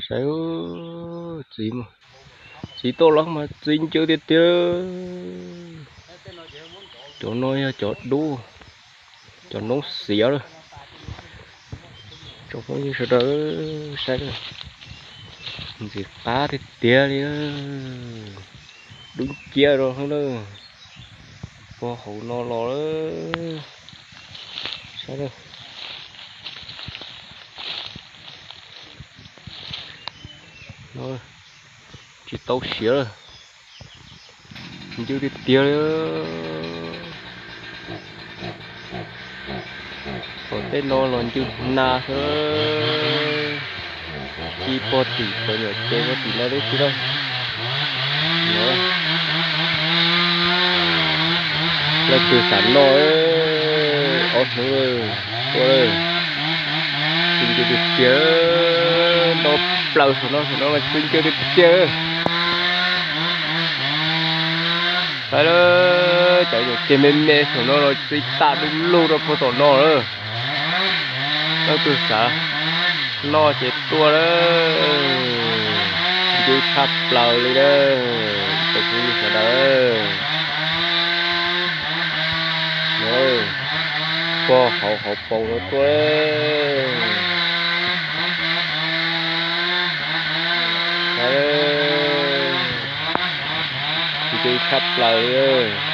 Saib, txiv, txiv toj lab mas txiv ncw tiag tiag. Cov no yog cov dub, cov noob xiav lawm. Tsoom phooj ywg sawv daws saib, ntxim qab tiag tiag li. Dub nciab rau na, pog hauv no los lawm. Saib, tsis tau siav lawm, ncw tiag tiag li. Tom tej no los ncw hnav xwb. Ib pob tim, cov nyuam ces pob tim no tib si lawm. Leej twg xav noj, ob hnub tua, txiv ncw tiag tiag, noj plaws saum no, saum no mas txiv ncw tiag tiag. Saib, cov nyuam ces me me saum no los txiv tas du lug rau puag tom no lawm. Leej twg xav noj ces tua lawm, ncw tshaj plaws li lawm, cov phooj ywg sawv daws. Pog hauv hauv paus no tuaj. Ncw tshaj plaws li.